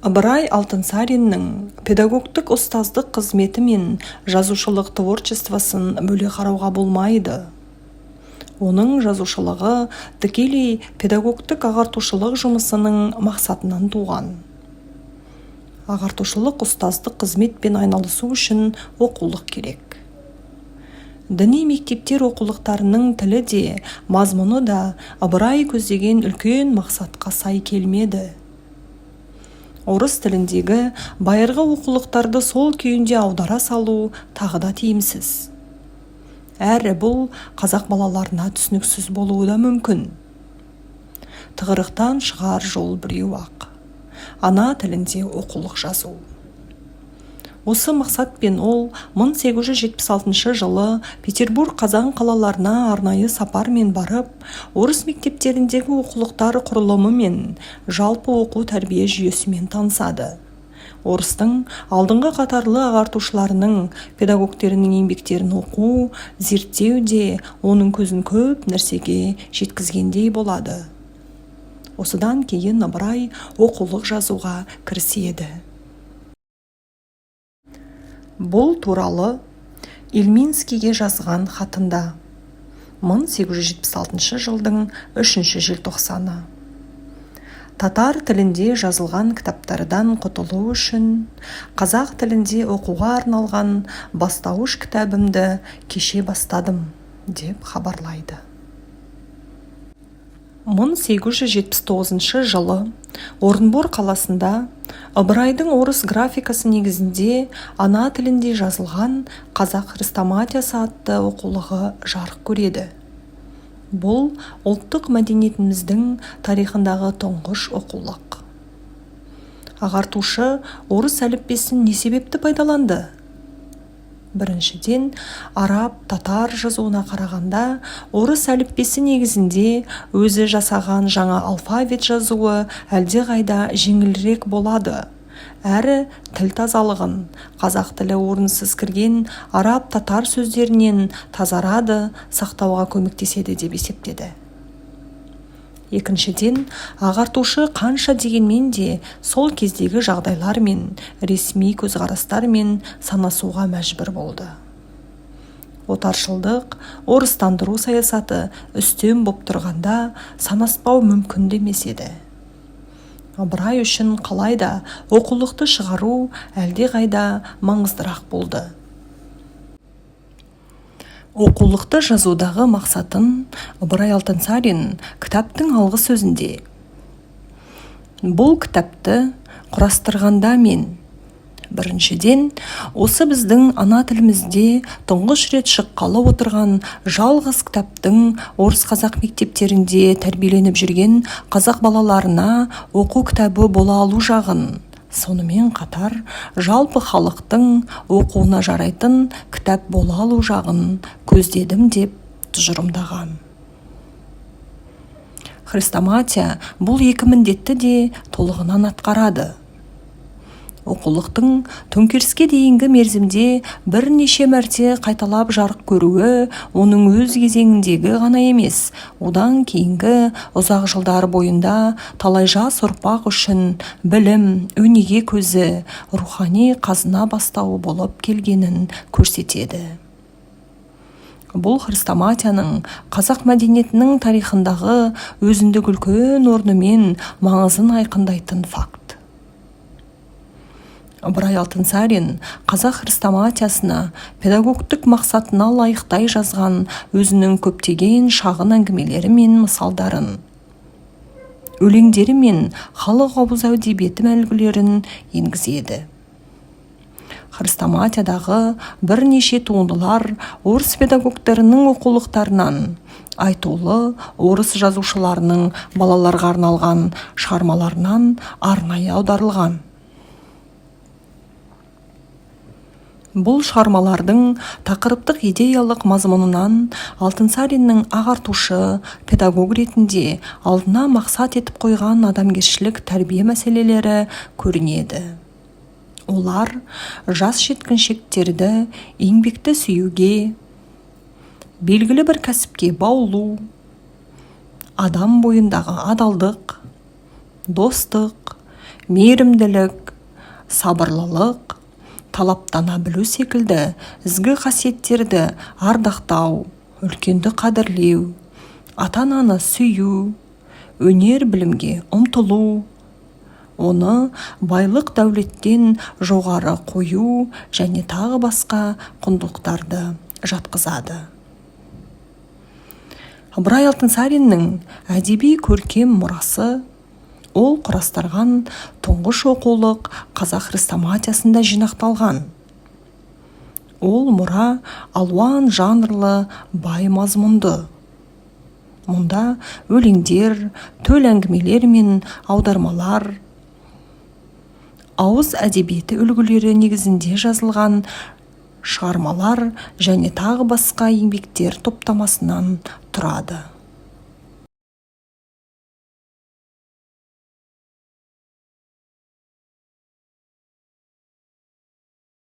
Ыбырай Алтынсариннің педагогтік ұстаздық қызметі мен жазушылық творчествосын бөле қарауға болмайды. Оның жазушылығы тікелей педагогтік ағартушылық жұмысының мақсатынан туған. Ағартушылық ұстаздық қызметпен айналысу үшін оқулық керек. Діни мектептер оқулықтарының тілі де, мазмұны да Ыбырай көздеген үлкен мақсатқа сай келмеді. Орыс тіліндегі байырғы оқулықтарды сол күйінде аудара салу тағы да тиімсіз. Әрі бұл қазақ балаларына түсініксіз болуы да мүмкін. Тығырықтан шығар жол біреу-ақ: ана тілінде оқулық жазу. Осы мақсатпен ол 1876 жылы Петербург, Қазан қалаларына арнайы сапармен барып, орыс мектептеріндегі оқулықтар құрылымымен, жалпы оқу-тәрбие жүйесімен танысады. Орыстың алдыңғы қатарлы ағартушыларының, педагогтерінің еңбектерін оқу, зерттеу де оның көзін көп нәрсеге жеткізгендей болады. Осыдан кейін Ыбырай оқулық жазуға кіріседі. Бұл туралы Ильминскийге жазған хатында, 1876 жылдың 3 желтоқсаны: «Татар тілінде жазылған кітаптардан құтылу үшін қазақ тілінде оқуға арналған бастауыш кітабымды кеше бастадым», – деп хабарлайды. 1879 жылы Орынбор қаласында Ыбырайдың орыс графикасы негізінде ана тілінде жазылған «Қазақ хрестоматиясы» атты оқулығы жарық көреді. Бұл – ұлттық мәдениетіміздің тарихындағы тұңғыш оқулық. Ағартушы орыс әліппесін не себепті пайдаланды? Біріншіден, араб, татар жазуына қарағанда орыс әліппесі негізінде өзі жасаған жаңа алфавит жазуы әлдеқайда жеңілірек болады, әрі тіл тазалығын, қазақ тілі орынсыз кірген араб, татар сөздерінен тазарады, сақтауға көмектеседі деп есептеді. Екіншіден, ағартушы қанша дегенмен де сол кездегі жағдайлармен, ресми көзқарастармен санасуға мәжбүр болды. Отаршылдық, орыстандыру саясаты үстем боп тұрғанда санаспау мүмкін де емес еді. Ыбырай үшін қалай да оқулықты шығару әлдеқайда маңыздырақ болды. Оқулықты жазудағы мақсатын Ыбырай Алтынсарин кітаптың алғы сөзінде: «Бұл кітапты құрастырғанда мен, біріншіден, осы біздің ана тілімізде тұңғыш рет шыққалы отырған жалғыз кітаптың орыс-қазақ мектептерінде тәрбиеленіп жүрген қазақ балаларына оқу кітабы бола алу жағын, сонымен қатар жалпы халықтың оқуына жарайтын кітап бола алу жағын көздедім», – деп тұжырымдаған. Хрестоматия бұл екі міндетті де толығынан атқарады. Оқулықтың төңкеріске дейінгі мерзімде бірнеше мәрте қайталап жарық көруі оның өз кезеңіндегі ғана емес, одан кейінгі ұзақ жылдар бойында талай жас ұрпақ үшін білім, өнеге көзі, рухани қазына бастауы болып келгенін көрсетеді. Бұл хрестоматияның қазақ мәдениетінің тарихындағы өзіндік үлкен орны мен маңызын айқындайтын факт. Ыбырай Алтынсарин қазақ хрестоматиясына педагогтік мақсатына лайықтай жазған өзінің көптеген шағын әңгімелері мен мысалдарын, өлеңдері мен халық ауыз әдебиеті үлгілерін енгізеді. Хрестоматиядағы бірнеше туындылар орыс педагогтерінің оқулықтарынан, айтулы орыс жазушыларының балаларға арналған шығармаларынан арнайы аударылған. Бұл шығармалардың тақырыптық идеялық мазмұнынан Алтынсариннің ағартушы, педагог ретінде алдына мақсат етіп қойған адамгершілік тәрбие мәселелері көрінеді. Олар жас жеткіншектерді еңбекті сүюге, белгілі бір кәсіпке баулу, адам бойындағы адалдық, достық, Мейірімділік, сабырлылық, талаптана білу секілді ізгі қасиеттерді ардақтау, үлкенді қадірлеу, ата-ананы сүю, өнер-білімге ұмтылу, оны байлық-дәулеттен жоғары қою және тағы басқа құндылықтарды жатқызады. Ыбырай Алтынсариннің әдеби көркем мұрасы ол құрастырған тұңғыш оқулық «Қазақ хрестоматиясында» жинақталған. Ол мұра алуан жанрлы, бай мазмұнды. Мұнда өлеңдер, төл әңгімелер мен аудармалар, ауыз әдебиеті үлгілері негізінде жазылған шығармалар және тағы басқа еңбектер топтамасынан тұрады.